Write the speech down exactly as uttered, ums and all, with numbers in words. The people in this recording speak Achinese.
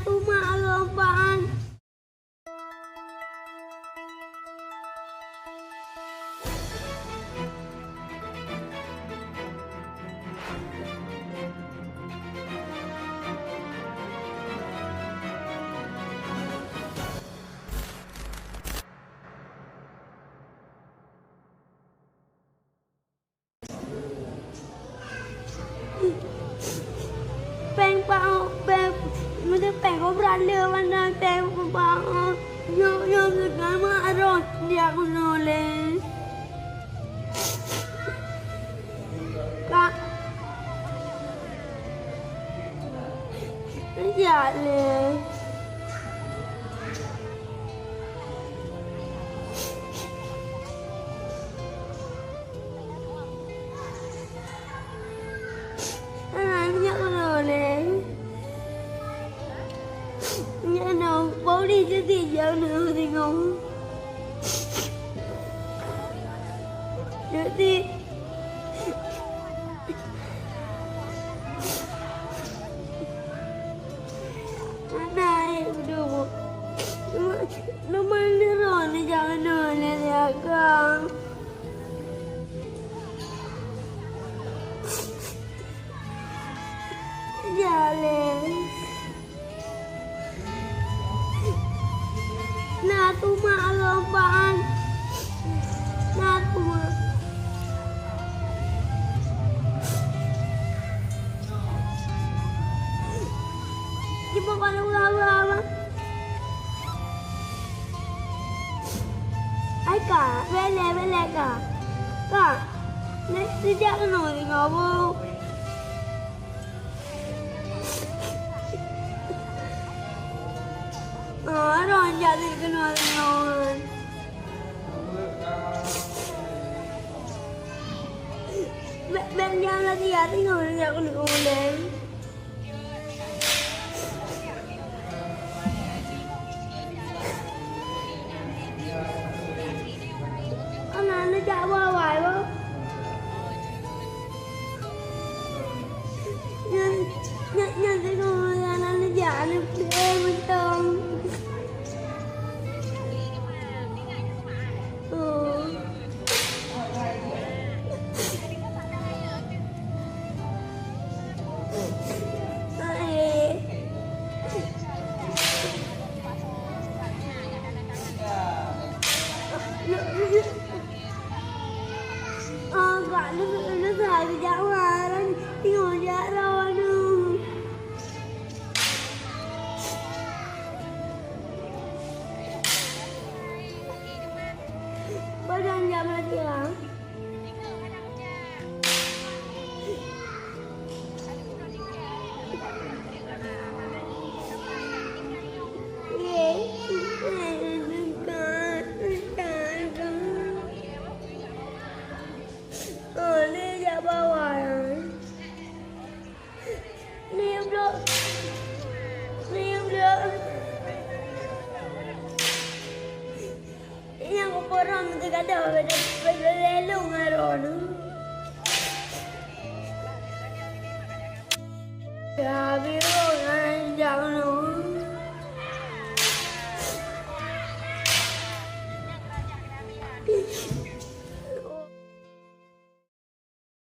Uma Alompan. Péng pao, péng, meuteupéng kobra le mana péng pao. Nyoe, nyoe seugama arot dia kunoe lé. Kak. Ya lé. Ah, minyak goreng. Minyak no, bau ni jadi jangan tengok. Jadi Anai, aduh. Leumah leuron jangan oleh jaga. Jaleh. Na teuma lompat. Na teuma. Cuba kalau ulah-ulah, Abang. Hai, Kak. Belek, belek, Kak. Kak. Nak sejak kena dengan Abang. Oh, aduh, jak lé keunoe ngon. Bèk, bèk nyang lagi ya, tengok jak keunoe ulèe. Ana neujak bawai, boh. Nyan, nyan, nyan teuka, nyan, nyan neujak, nyan peureulèe mantong. Oh. Badan jam lagi lah. Nyang kupeurang teugadôh beda, beda lelong aroe nyoe. Ya, Biro.